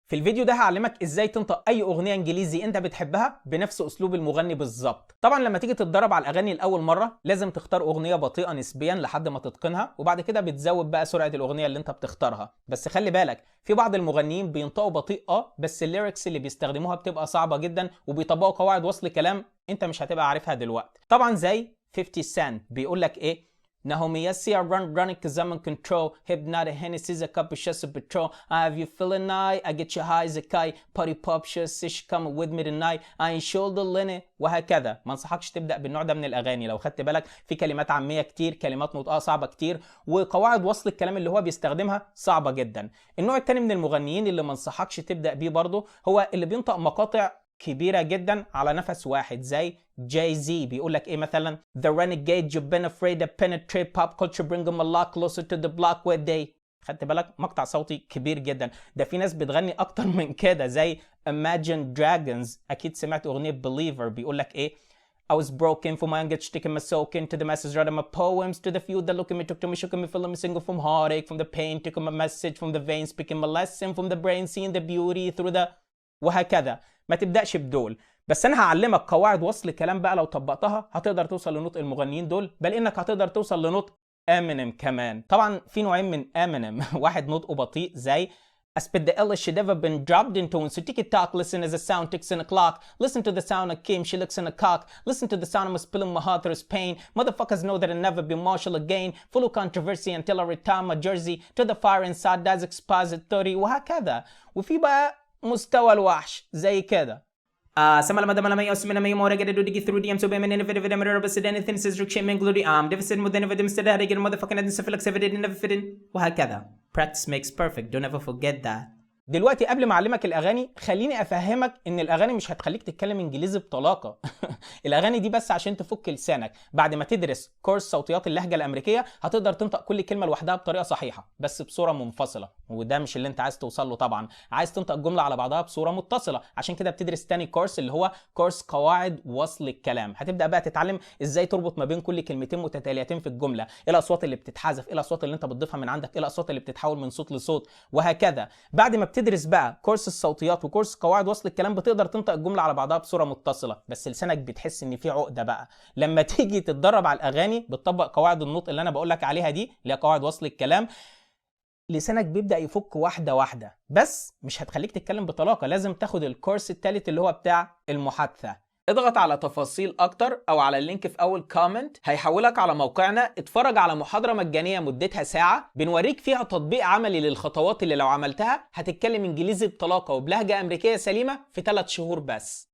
في الفيديو ده هعلمك ازاي تنطق اي اغنية انجليزي انت بتحبها بنفس اسلوب المغني بالظبط. طبعا لما تيجي تتدرب على الاغاني لاول مرة لازم تختار اغنية بطيئه نسبيا لحد ما تتقنها، وبعد كده بتزود بقى سرعة الاغنية اللي انت بتختارها. بس خلي بالك، في بعض المغنيين بينطقوا بطيء بس ال lyrics اللي بيستخدموها بتبقى صعبة جدا، وبيطبقوا قواعد وصل كلام انت مش هتبقى عارفها دلوقتي. طبعا زي 50 سنت بيقول لك ايه: Now homie, I see I run, run it 'cause I'm in control. Hypnotic Hennessy's a cup of shots of Patrón. I have you feeling high, I get you high as a kite. Party pop, sure say she coming with me tonight. I ain't shoulder leaning. وهكذا. ما انصحكش تبدأ بالنوع ده من الأغاني. لو خدت بالك، في كلمات عامية كتير، كلمات نطقها صعبة كتير، وقواعد وصل الكلام اللي هو بيستخدمها صعبة جدا. النوع التاني من المغنيين اللي ما انصحكش تبدأ بيه برضه هو اللي بينطق مقاطع كبيرة جدا على نفس واحد، زي Jay-Z. بيقول لك ايه مثلا: The renegade you've been afraid to penetrate pop culture, bring them a lot closer to the block where they. خدت بالك؟ مقطع صوتي كبير جدا. ده في ناس بتغني اكتر من كده، زي Imagine Dragons. اكيد سمعت اغنية Believer. بيقول لك ايه: I was broken from my young age, taking my soak into the masses, writing my poems to the few that look at me, took to me, shook me, feeling me single from heartache, from the pain, taking my message from the veins, speaking my lesson from the brain, seeing the beauty through the. وهكذا. ما تبدأش بدول. بس انا هعلمك قواعد وصل كلام بقى، لو طبقتها هتقدر توصل لنطق المغنيين دول، بل انك هتقدر توصل لنطق امينيم كمان. طبعا في نوعين من امينيم: واحد نطقه بطيء زي I spit the illest shit ever been dropped into and so tick tock, listen as the sound ticks in the clock. Listen to the sound of Kim, she looks in the cock. Listen to the sound of me spilling my heart through his pain. Motherfuckers know that I'll never be Marshall again. Full of controversy until I retire my jersey. To the fire inside that's expository. وهكذا. وفي بقى مستوى الوحش زي كده: سما لما لما يوسم لما يمورا get do through the so بمن innovative وهكذا. Practice makes perfect, don't ever forget that. دلوقتي قبل ما اعلمك الاغاني، خليني افهمك ان الاغاني مش هتخليك تتكلم انجليزي بطلاقه. الاغاني دي بس عشان تفك لسانك. بعد ما تدرس كورس صوتيات اللهجة الامريكية هتقدر تنطق كل كلمة لوحدها بطريقة صحيحه، بس بصورة منفصله، وده مش اللي انت عايز توصل له. طبعا عايز تنطق الجملة على بعضها بصورة متصله، عشان كده بتدرس تاني كورس اللي هو كورس قواعد وصل الكلام. هتبدا بقى تتعلم ازاي تربط ما بين كل كلمتين متتاليتين في الجمله، ايه الاصوات اللي بتتحذف، ايه الاصوات اللي انت بتضيفها من عندك، ايه الاصوات اللي بتتحول من صوت لصوت، وهكذا. بعد ما بتدرس بقى كورس الصوتيات وكورس قواعد وصل الكلام بتقدر تنطق الجملة على بعضها بصورة متصله، بس لسانك بتحس ان في عقده بقى. لما تيجي تتدرب على الاغاني بتطبق قواعد النطق اللي انا بقول لك عليها دي، اللي هي قواعد وصل الكلام، لسانك بيبدا يفك واحدة واحده، بس مش هتخليك تتكلم بطلاقه. لازم تاخد الكورس الثالث اللي هو بتاع المحادثه. اضغط على تفاصيل اكتر او على ال link في اول comment، هيحولك على موقعنا. اتفرج على محاضرة مجانية مدتها ساعة بنوريك فيها تطبيق عملي للخطوات اللي لو عملتها هتتكلم انجليزي بطلاقة وبلهجة امريكية سليمة في 3 شهور بس.